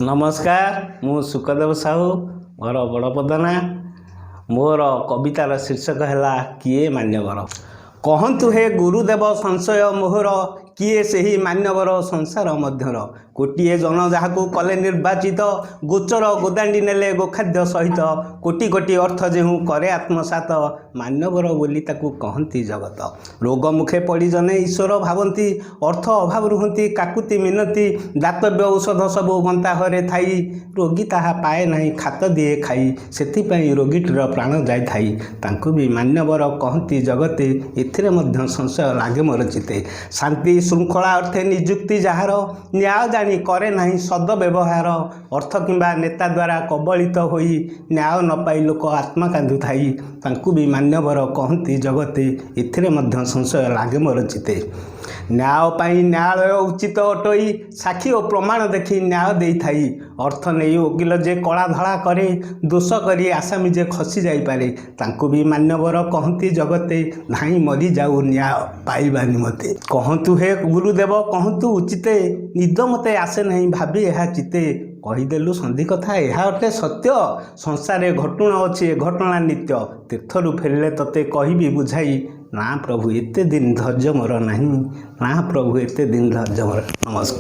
ନମସ୍କାର, ମୁଁ ଶୁକଦେବ ସାହୁ, ଘର ବଡ଼ପଦନା। ମୋର କବିତାର ଶୀର୍ଷକ ହେଲା କିଏ ମାନ୍ୟବର। କହନ୍ତୁ ହେ ଗୁରୁଦେବ, ସଂଶୟ ମୋହର, କିଏ ସେହି ମାନ୍ୟବର ସଂସାର ମଧ୍ୟର? କୋଟିଏ ଜନ ଯାହାକୁ କଲେ ନିର୍ବାଚିତ, ଗୋଚର ଗୋଦାଣ୍ଡି ନେଲେ ଗୋଖାଦ୍ୟ ସହିତ, କୋଟି କୋଟି ଅର୍ଥ ଯେଉଁ କରେ ଆତ୍ମସାତ, ମାନ୍ୟବର ବୋଲି ତାକୁ କହନ୍ତି ଜଗତ। ରୋଗ ମୁଖେ ପଡ଼ି ଜନେ ଈଶ୍ୱର ଭାବନ୍ତି, ଅର୍ଥ ଅଭାବ ରୁହନ୍ତି କାକୁତି ମିନତି। ଦାତବ୍ୟ ଔଷଧ ସବୁ ଗନ୍ତାଘରେ ଥାଇ, ରୋଗୀ ତାହା ପାଏ ନାହିଁ, ଖାତ ଦିଏ ଖାଇ। ସେଥିପାଇଁ ରୋଗୀଟିର ପ୍ରାଣ ଯାଇଥାଇ। ତାଙ୍କୁ ବି ମାନ୍ୟବର କହନ୍ତି ଜଗତେ, ଏଥିରେ ମଧ୍ୟ ସଂଶୟ ଲାଗେ ମୋର ଚିତେ। ଶାନ୍ତି ଶୃଙ୍ଖଳା ଅର୍ଥେ ନିଯୁକ୍ତି ଯାହାର, ନ୍ୟାୟ ଜାଣି କରେ ନାହିଁ ସଦ ବ୍ୟବହାର। ଅର୍ଥ କିମ୍ବା ନେତା ଦ୍ୱାରା କବଳିତ ହୋଇ, ନ୍ୟାୟ ନ ପାଇ ଲୋକ ଆତ୍ମା କାନ୍ଦୁଥାଇ। ତାଙ୍କୁ ବି ମାନ୍ୟବର କହନ୍ତି ଜଗତେ, ଏଥିରେ ମଧ୍ୟ ସଂଶୟ ଲାଗେ ମୋର ଚିତେ। ନ୍ୟାୟ ପାଇଁ ନ୍ୟାୟାଳୟ ଉଚିତ ଅଟଇ, ସାକ୍ଷୀ ଓ ପ୍ରମାଣ ଦେଖି ନ୍ୟାୟ ଦେଇଥାଇ। ଅର୍ଥ ନେଇ ଓକିଲ ଯେ କଳା ଧଳା କରେ, ଦୋଷ କରି ଆସାମୀ ଯେ ଖସି ଯାଇପାରେ, ତାଙ୍କୁ ବି ମାନ୍ୟବର କହନ୍ତି ଜଗତେ, ଧାଇଁ ମରିଯାଉ ନ୍ୟାୟ ପାଇବା ନିମନ୍ତେ। କହନ୍ତୁ ହେ ଗୁରୁଦେବ, କହନ୍ତୁ ଉଚିତେ, ନିଦ ମୋତେ ଆସେ ନାହିଁ ଭାବି ଏହା ଚିତେ। କହିଦେଲୁ ସନ୍ଧି କଥା, ଏହା ଅଟେ ସତ୍ୟ। ସଂସାରେ ଘଟୁଣ ଅଛି ଏ ଘଟଣା ନିତ୍ୟ। ତୀର୍ଥରୁ ଫେରିଲେ ତତେ କହିବି ବୁଝାଇ। ନା ପ୍ରଭୁ, ଏତେ ଦିନ ଧୈର୍ଯ୍ୟ ମୋର ନାହିଁ। ନା ପ୍ରଭୁ, ଏତେ ଦିନ ଧୈର୍ଯ୍ୟ ମୋର। ନମସ୍କାର।